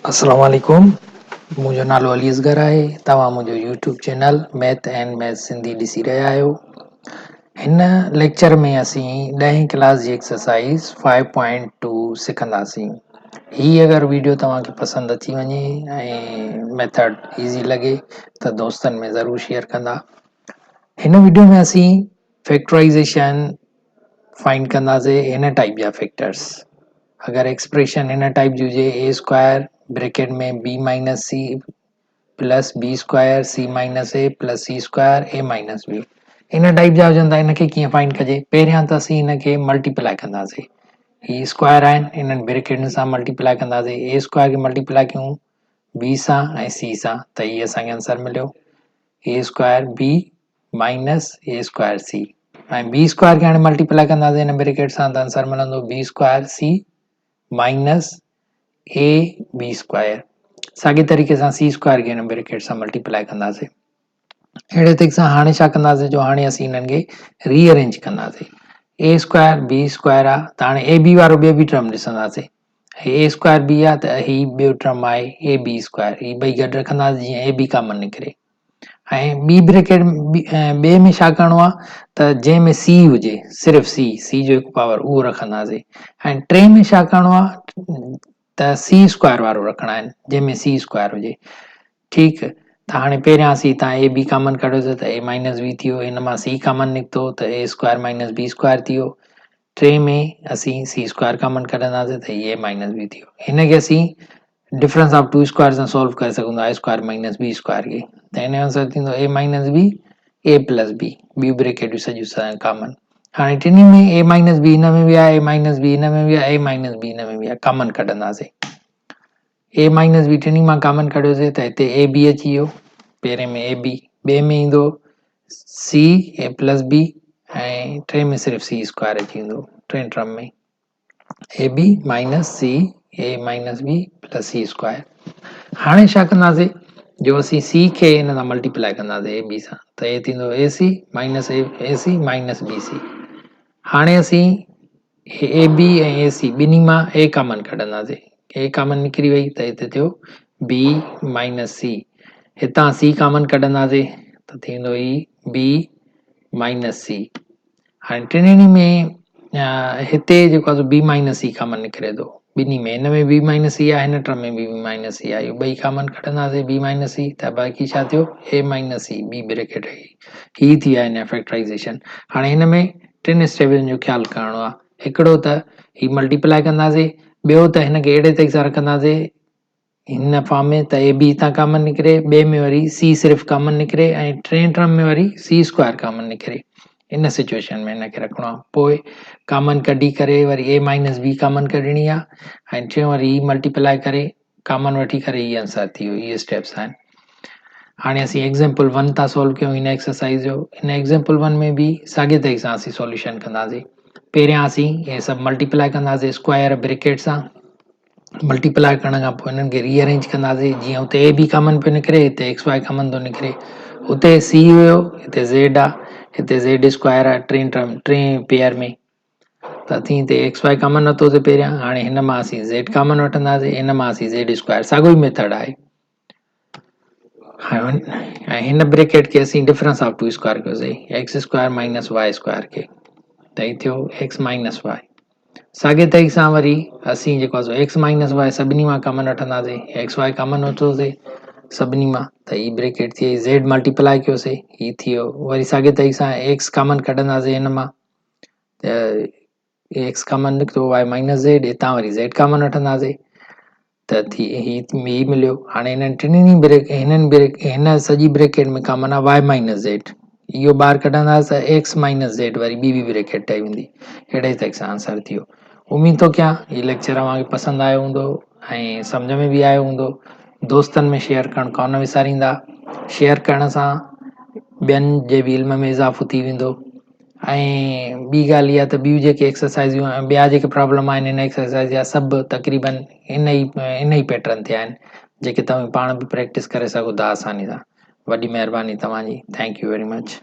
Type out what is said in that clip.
السلام عليڪم منهنجو نالو علي اصغر آهي توهان منهنجو YouTube channel math and math Sindhi ڏسي رهيا آهيو هن ليڪچر ۾ اسين ڏهين ڪلاس جي ايڪسرسائز 5.2 سکنداسين هي اگر ويڊيو توهان کي پسند اچي وڃي ۽ ميٿڊ ايزي لڳي ته دوستن ۾ ضرور شيئر ڪندا هن ويڊيو ۾ اسين فيڪٽرائزيشن فائنڊ ڪنداسين هن ٽائپ جا فيڪٽرس اگر ايڪسپريشن هن ٽائيپ جي هجي A square bracket ۾ B minus C plus B square C minus A plus C square A minus B in type جا هجن ته ان کي ڪيئن فائنڊ ڪجي پهريان ته اسين ان کي ملٽيپلائي ڪنداسين هي اسڪوائر آهن انهن بريڪيٽن سان ملٽيپلائي ڪنداسين اي اسڪوائر کي ملٽيپلائي ڪيون بي سان ۽ سي سان ته هي اسان کي آنسر مليو A square B minus A square C ۽ B square کي هاڻي ملٽيپلائي ڪنداسين هن بريڪيٽ سان ته آنسر ملندو B square C minus A B square ساڳي طريقي سان سي اسڪوائر کي هن بريڪيٽ سان ملٽيپلائي ڪنداسين اهڙي طريقي سان هاڻي ڇا ڪنداسين جو هاڻي اسين هنن کي ري ارينج ڪنداسين اي اسڪوائر بي اسڪوائر آ ته هاڻي اي بي وارو ٻيو به ٽرم ڏسنداسين هي اي اسڪوائر بي آ ته هي ٻيو ٽرم آهي اي بي اسڪوائر هي ٻئي گڏ رکنداسين جيئن اي بي ڪامن نڪري ۽ ٻي بريڪيٽ ٻئي ۾ ڇا ڪرڻو آهي ته جنهن ۾ سي هجي صرف سي سي جو هڪ پاور اهو رکنداسين ۽ ٽئين ۾ ڇا ڪرڻو آهي ته سي اسڪوائر وارو رکڻا آهن جنهن ۾ سي اسڪوائر هجي ٺيڪ ته هاڻي پهريان اسين هتان اي بي ڪامن ڪڍيوسي ته اي مائنس بي ٿي ويو هن مان سي ڪامن نڪتو ته A square minus B square ٿي ويو ٽئين ۾ اسين سي اسڪوائر ڪامن ڪڍنداسين ته هي اي مائنس بي ٿي ويو هن کي اسين ڊفرنس آف ٽو اسڪوائر سان سالو ڪري سگهون ٿا A square minus B square کي ته هن جو آنسر ٿيندو A minus B A plus B ٻيون بريڪيٽون سڄيون ڪامن هاڻي ٽنهي ۾ اي مائنس بي هن ۾ به آهي اي مائنس بي هن ۾ به آهي اي مائنس بي هن ۾ به آهي ڪامن ڪڍنداسين اي مائنس بي ٽنهي مان ڪامن ڪڍيوسي ته هتي اي بي اچي ويو پهرين ۾ اي بي ٻئي ۾ ايندو سي اي پلس بي ۽ ٽئين ۾ صرف سي اسڪوائر اچي ويندو ٽئين term ۾ A B minus C A minus B plus C square هاڻي ڇا ڪنداسي جو اسين سي کي هن سان ملٽيپلائي ڪنداسي اي بي سان ته هي ٿيندو A C minus A C minus B C هاڻي اسين اي بي ۽ اي سي ٻنهي مان اي ڪامن ڪڍنداسين. اي ڪامن نڪري وئي ته هتي ٿيو بي مائنس سي. هتان سي ڪامن ڪڍنداسين ته ٿيندو هي بي مائنس سي. هاڻي ٽنهي ۾ هتي جيڪو آهي بي مائنس سي ڪامن نڪري ٿو ٻنهي ۾ هن ۾ بي مائنس سي آهي هن ٽرم ۾ به بي مائنس سي آهي اهو ٻئي ڪامن ڪڍنداسين بي مائنس سي ته باقي ڇا ٿيو اي مائنس سي ٻي بريڪيٽ هي هي ٿي ويا هن جا فيڪٽرائزيشن هاڻي هن ۾ ٽن اسٽيپن جو خيال ڪرڻو آهي هڪڙو ته هي ملٽيپلائي ڪنداسين ٻيو ته هن کي اهڙي طريقي سان رکنداسين هن فارم ۾ ته اي بي هتان ڪامن نڪري ٻئي ۾ وري سي صرف ڪامن نڪري ۽ ٽئين ٽرم ۾ وري سي اسڪوائر ڪامن نڪري ان سچويشن ۾ هن کي رکڻو آهي پوء ڪامن ڪڍي ڪري وري اي مائنس بي ڪامن ڪڍڻي آهي ۽ ٽيون وري هي ملٽيپلائي ڪري ڪامن وٺي ڪري هي آنسر ٿي ويو اهي اسٽيپس آهن هاڻي اسين ايگزامپل 1 ٿا سالو ڪيون هن ايڪسرسائز جو هن ايگزامپل 1 ۾ به ساڳي طريقي سان اسين سوليوشن ڪنداسين پهريان اسين هي سڀ ملٽيپلائي ڪنداسين اسڪوائر بريڪيٽ سان ملٽيپلائي ڪرڻ کان پوء هنن کي ري ارينج ڪنداسين جيئن اتي اي بي ڪامن پيو نڪري هتي ايڪس وائي ڪامن ٿو نڪري اتي سي هيو هتي زيڊ آ هتي زيڊ اسڪوائر آ ٽين ٽرم ٽين پيئر ۾ ته اسين هتي ايڪس وائي ڪامن ورتوسي پهريان هاڻي هن مان اسين زيڊ ڪامن وٺنداسين هن مان اسين زيڊ اسڪوائر ساڳيو ئي ميٿڊ آهي ۽ هن بريڪيٽ کي اسين ڊفرنس آف ٽو اسڪوائر ڪيوسي X square minus Y square کي ته هي ٿيو ايڪس مائنس وائي ساڳي طريقي سان وري اسين جيڪو آهي ايڪس مائنس وائي سڀني مان ڪامن وٺنداسين ايڪس وائي ڪامن ورتوسي سڀني مان ته هي بريڪيٽ ٿي وئي زيڊ ملٽيپلائي ڪيوسي هي ٿي ويو وري ساڳي طريقي سان ايڪس ڪامن ڪڍنداسين هن مان ته ايڪس ڪامن نڪتو وائي مائنس زيڊ هتان وري زيڊ ڪامن وٺنداسين ته ٿي هي هي مليو هاڻي هنن ٽنهي بريڪ هنن بريڪ هن سڄي بريڪيٽ ۾ ڪامن آهي وائي مائنس زيڊ اهو ٻاهر ڪڍنداسين ته ايڪس مائنس زيڊ وري ٻي به بريڪيٽ ٺهي ويندي اهڙي طريقي سان آنسر ٿي ويو اميد ٿو ڪيان هي ليڪچر اوهان کي پسند آيو هوندو ۽ سمجھ ۾ به آيو هوندو دوستن ۾ شيئر ڪرڻ ڪونه وساريندا شيئر ڪرڻ سان ٻين جي به علم ۾ اضافو ٿي ويندو ۽ ٻي ڳالهه اها ته ٻيون جيڪي ايڪسرسائزون ۽ ٻيا جيڪي پرابلم آهن ان ايڪسرسائز جا سڀ تقريبن ان ئي ان ئي پيٽرن تي آهن جيڪي توهين پاڻ به پريڪٽس ڪري سگهو ٿا آساني سان وڏي مهرباني توهان جي thank you very much.